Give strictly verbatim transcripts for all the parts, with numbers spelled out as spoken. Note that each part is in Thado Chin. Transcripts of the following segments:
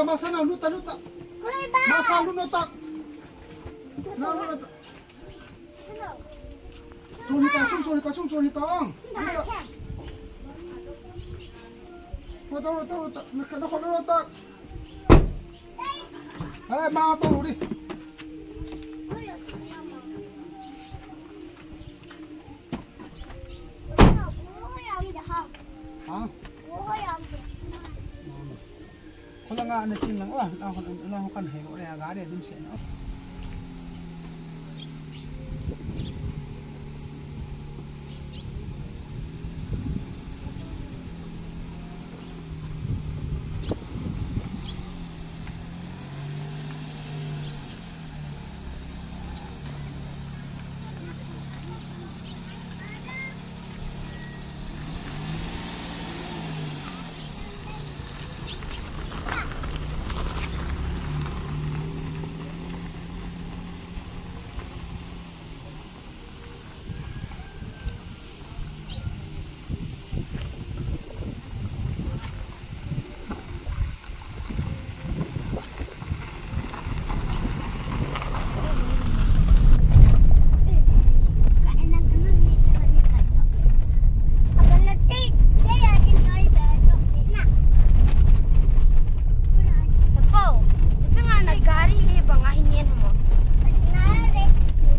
Masa na luta, luta. Masa luta. Na luta. Chun hita, chun, chun hita, chun, chun hita. Luta, luta, luta. Na, na, luta. Eh, ma, to, luta. Ha? Khulanga na chin lang, oh, lang, lang, lang, kan hei, oh, ya, gari dun se, no?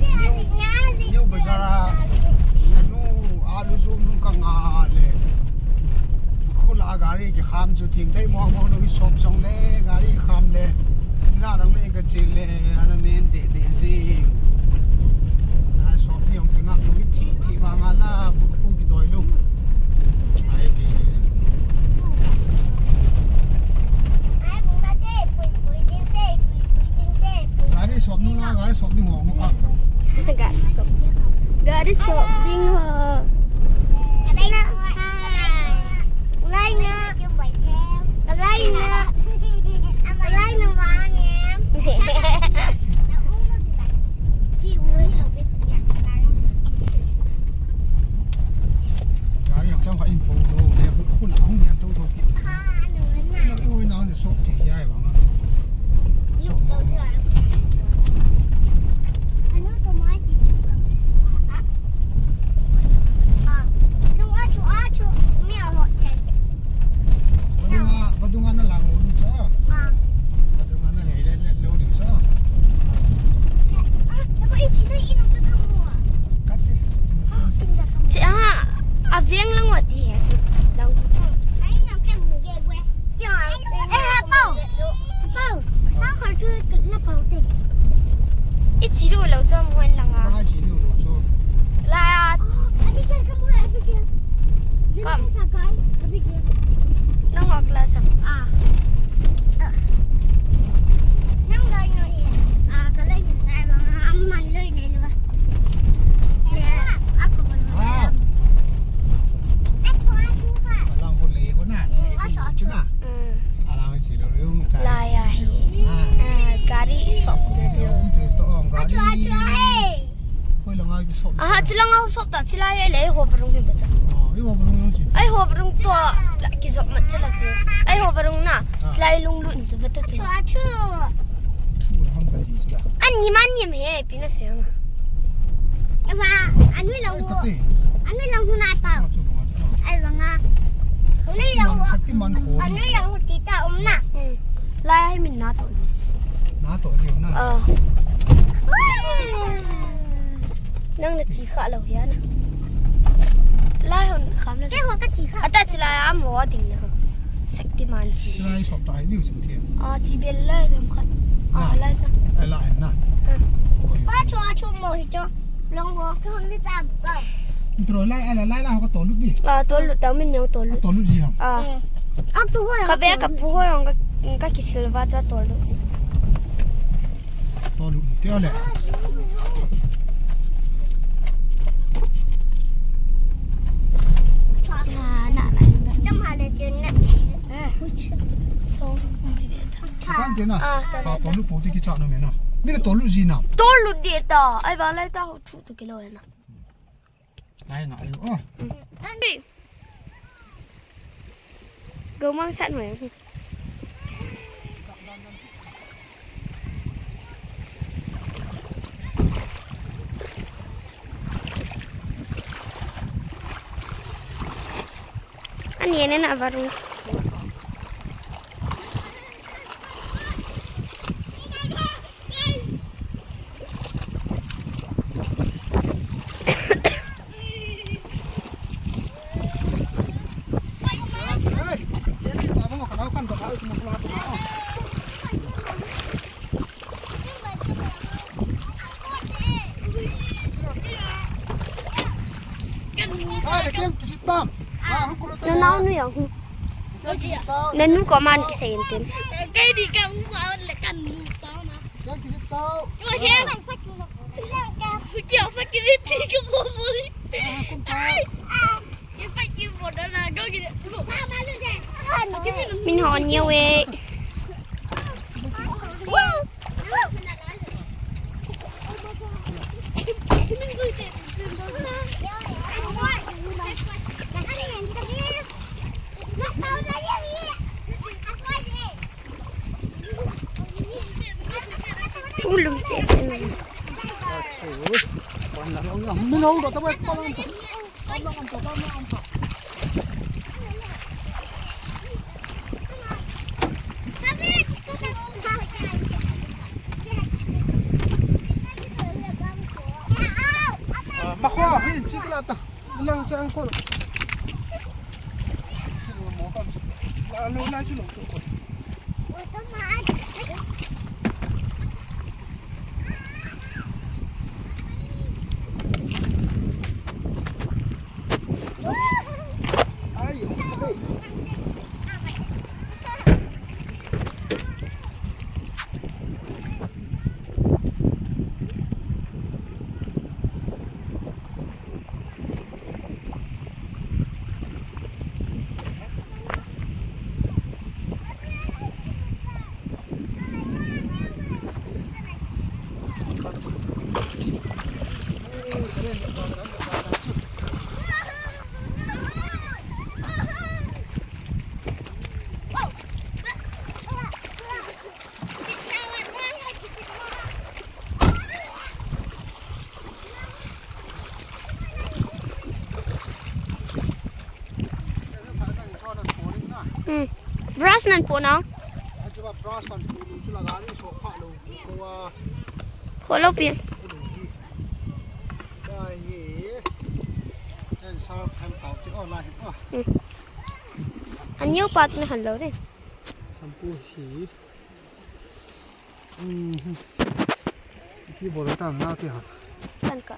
New, New Bazaar a, anu, alu jum nung ka nga le. Khula gari kikham chu thim thei mo mo no i sop jong le, gari kham le. Na nang le ka chil le, ana nen de de ji. Na sop ni jong ki ngap no i thi thi ba nga la, bu ku ki doi lu. Ai ti. Gari sop nung a, gari sop ding ho, mo ka. Gari sop. Gari sop ding ho. Lai na. Lai na. Lai na ma ne. Gari yang chang kha in po lo, le put khun a hung yan to to ki. Ui, nang ni sop ki yai bang a. Sop mo. Vadung a, vadung a na lang lo cha. Vadung a na le le le lo ding cha. Kat te. Che a, a veng lang wa ti he chu. Lang. Ai, nang ke mu ge gwe. Eh, Pau. Pau. Sa khar chu la pau te. I chi ru lo chom hon lang a. Ba chi ru lo chom. La. Oh, Abigail, come on, Abigail. Come. Sa kai, Abigail. Nang wa class a. Ah. Nang lai no hi. Ah, ka lai ni sai ma. Am man lai ni lo. Le, ako mo. Wow. Ako, ako ka. Walang huli ko na. Mm, ako, ako. Chuna. Mm. Lai a hi. Ah, gari i sop le diu. Achu, achu, hey. Aha, chilang a sop ta, chilai a le, eiho varung hi bacha. Eiho varung to, la, kijop mat chala che. Eiho varung na, chilai lunglut ni chu bata chu. Achu, achu. An ni man ni me, pi na se ma. Eva, anu lang ho. Anu lang ho na pa. Ai, vang a. Anu lang ho. Shaktiman ko. Anu lang ho tita um na. Hmm. Lai min na to jis. Na to ji na. Ah. Nang na chi kha lo hia na. Lai hon kham na. Ke ho ka chi kha. Ata chi lai a mo ding na. Shaktiman chi. Lai sop tai liu sing thia. Ah, chi bel lai dam khat. Ah, lai sa. Ai lai na. Ah. Pa chu a chu mo hi chu. Long ho ka hong ni ta bu ka. Tro lai, ala lai la ho ka tol lut di. Ah, tol lut ta min neo tol lut. Tol lut ji ham. Ah. Eh. Ak tu ho ya. Ka be ka pu ho yong ka, ka kisil va cha tol lut ji. Tol lut ti ale. Na, na, na. Kan te na. Ah, ta Pa na. Tolu po ti ki cha no me na. Mi na tolu ji na. Tolu de ta. Ai ba lai ta ho thu tu kilo na. Ai nga ai. Oh. Go mang sat mo. Ani ene na baru. Nanao nu jong. Nanu ko man kisei intin. Kei di ka u ma le kan nu ta na. Kei ki tau. Kei ki tau. Min hon neo e. Ulum che che na. Achu. Wan na long ya. Min hon ba ta ba pa lang. Makho hin chikla ta. Lang chang ko. Lo na chu lo chu ko. Hmm. Brush nan po na. Achu ba brush nan po lu chu la gari so pha lo ko wa. Kho lo pi. Ka hi. Kan surf han tau ti o la hi o. Hmm. An yo pa chu na han lo de. Shampoo hi. Mhm. Ki bol tang na ti ha. Kan ka.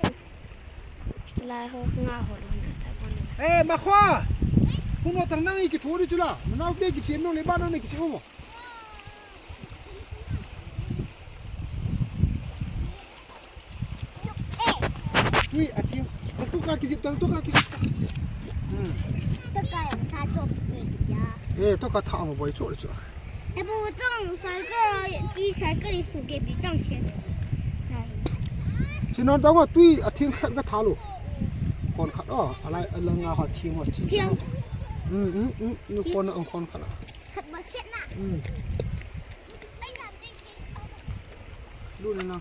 Lai ho nga ho lo na ta bon. Eh, Makho. Hung no tang nang i ki thu di chu la. Nau te ki chem no le ba nang ne ki chem mo. Tui athim. Tuka kijip ta, tuka kijip ta. Hmm. Tuka yang tha chop ni kya. Eh, tuka tha mo boi chop chop. He bu tong cycle, tui cycle ni su ke bi tong chen. Chin non tong tui athim khat ka tha lo. Khon khat o, alai alang nga khat thim o chi. Thim. Hmm, hmm, hmm, khon, khon khat. Khat ba set na. Hmm. Lu ne na.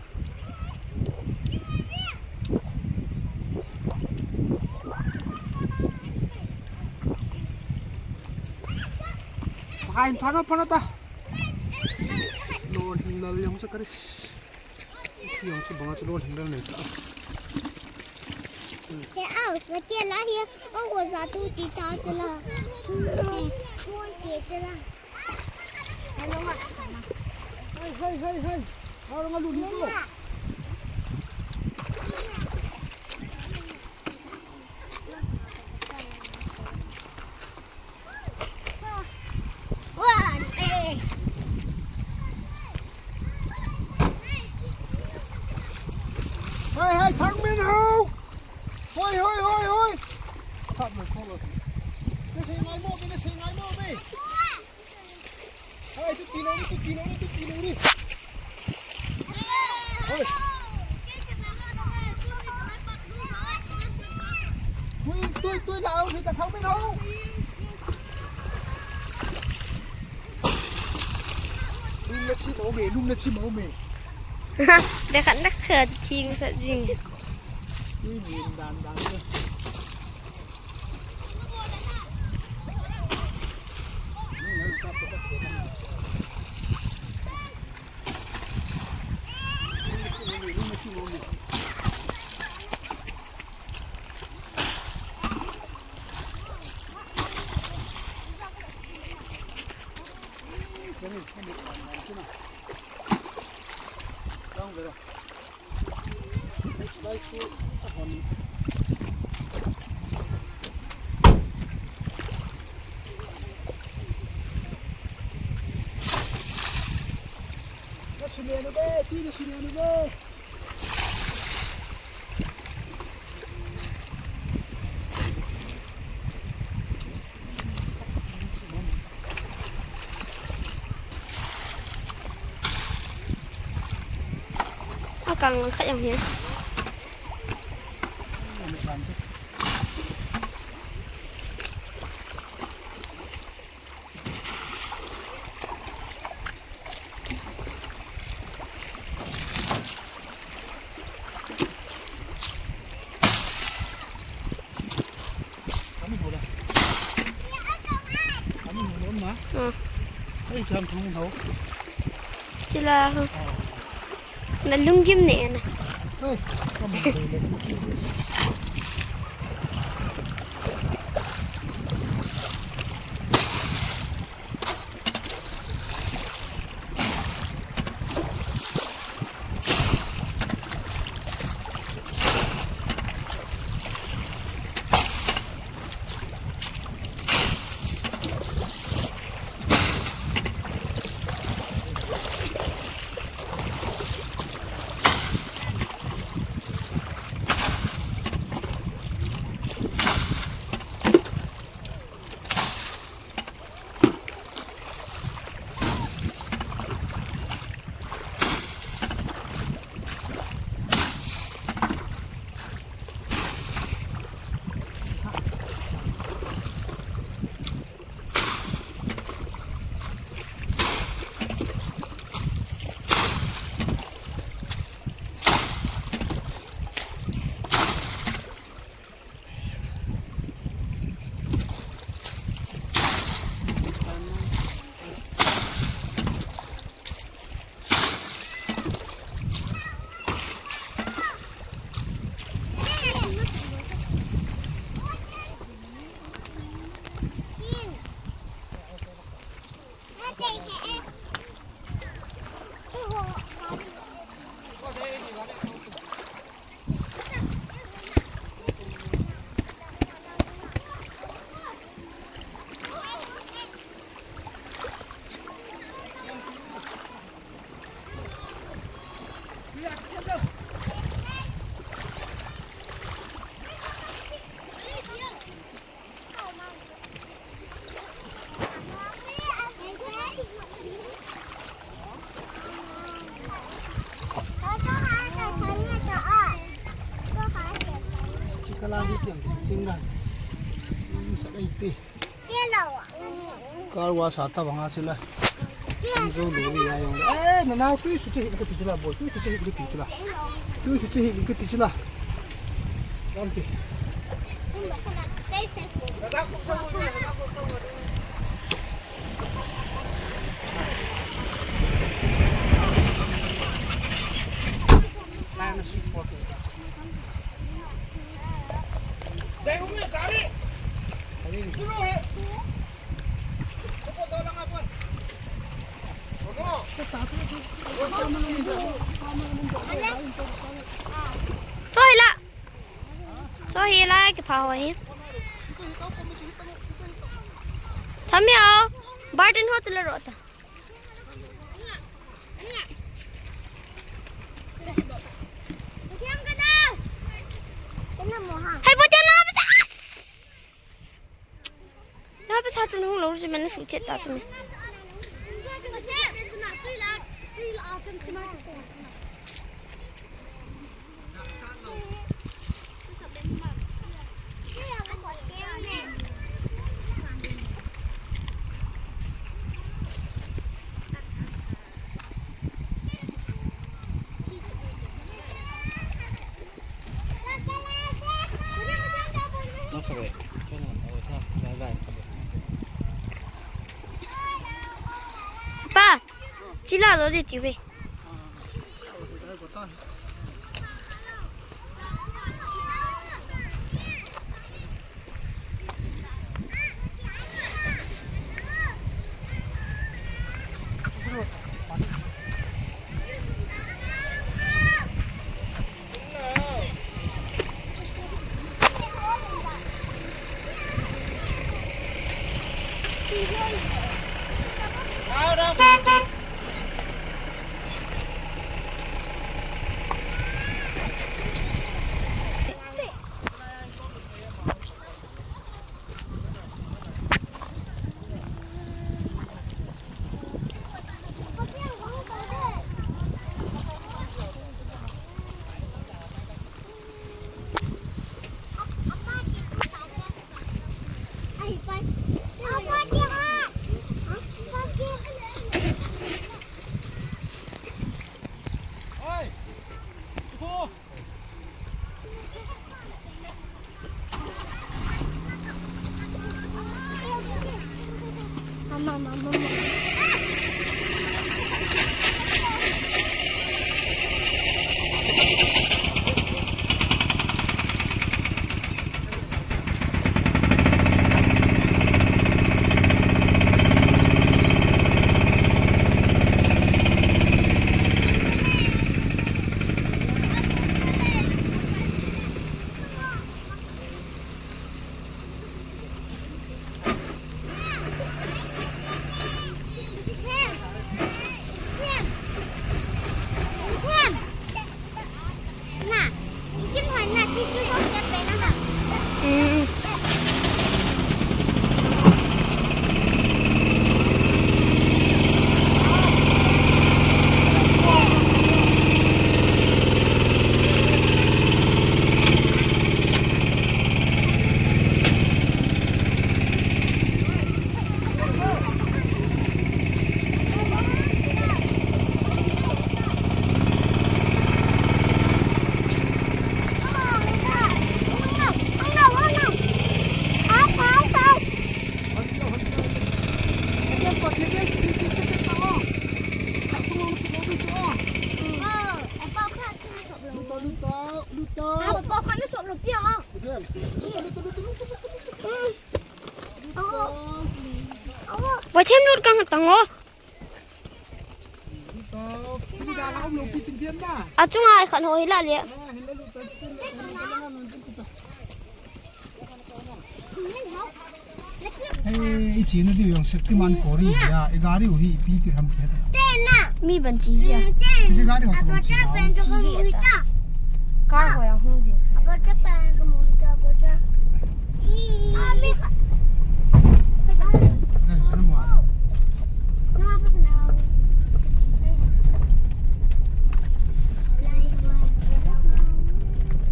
Hai, thana phana ta. Lo hing lal yang cha kari. Yang cha banga cha lo hing lal ne ta. Ke au, ke la hi, o ko za tu chi ta cha la. Ko ke cha la. Hei, hei, hei, hei. Arong alu ni tu. Hei, hei, Thangminhao. Hoi, hoi, hoi, hoi. Thap mai kholo. Ni Sei ngai mo, be, sei ngai mo, be. Hai, tu pilo ni, tu pilo ni, tu pilo ni. Hai. Tui, tui, tui, lao, tui, ta thau, be, lao. Lum na chi mo me, lum na chi mo me. Be khat na khat thing sa jing. Ui, ui, dan, dan, dan. A kang khat jong hi. Kami hula. Kami hula ma. Hmm. Ei, jam thong ho. Sila ho. Ah. Na lunggim ne na. Hey, come on, baby. Chikala hi tiang ting dan. Sa dai te. Car wash ata banga chila. Ang zo lo ya yong. Eh, na nau tui su che hi ka ti chila boy. Tui su che hi ka ti chila. Tui su che hi ka ti chila. Ram ti. Sohi la. Sohi la, kipha ho hi. Tham hi o. Barton ho chula ro ta. Hai, bo, tia na, bas. Chu mana suhchet ta chu me. Pa, chila lo de ti ve. Wa them lut kang tang o. Achunga ai khan ho hi la le. Hei, i china diu jong Shaktiman kori ya, i gari u hi ipi ti ham khe ta. Mi ban chi jia. Isi gari ho ta ban chi. Chi jia ta. Car ho jong hung jia sa. Gari sa na mo.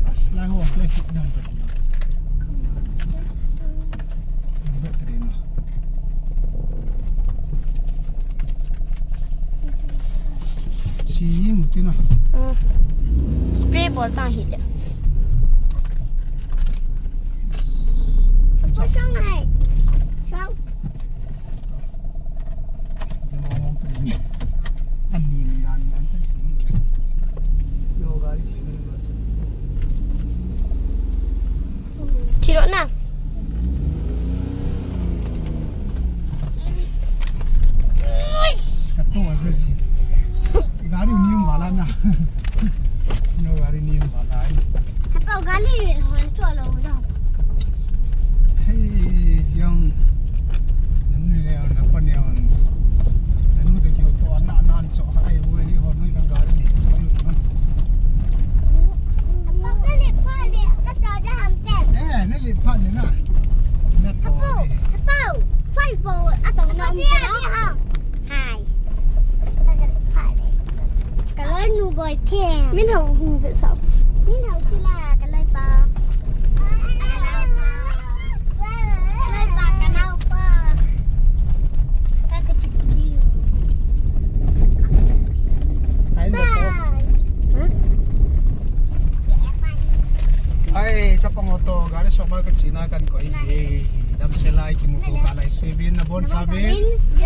As, lai ho, lai ho, lai ho. Ang battery na. Si, muti na. Hmm. Spray bol tang hi le. Sang hai. Sang. Chiro na. Katu asa si. Gari ni um bala na. No gari ni um bala. Apa gari hon cholo da. Hey. Hi. Ka loi nu boi them. Min hau hung ve sao. Min hau chi la ka loi pa. Ka loi pa ka nau pa. Ka ka chi chi. Hai na sao. Hai, chapang auto, gari soba ka china kan ko i. Dam selai kimuto ka lai sevin na bon sabin.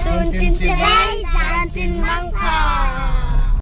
Sun tin chilai, jan tin mangkha.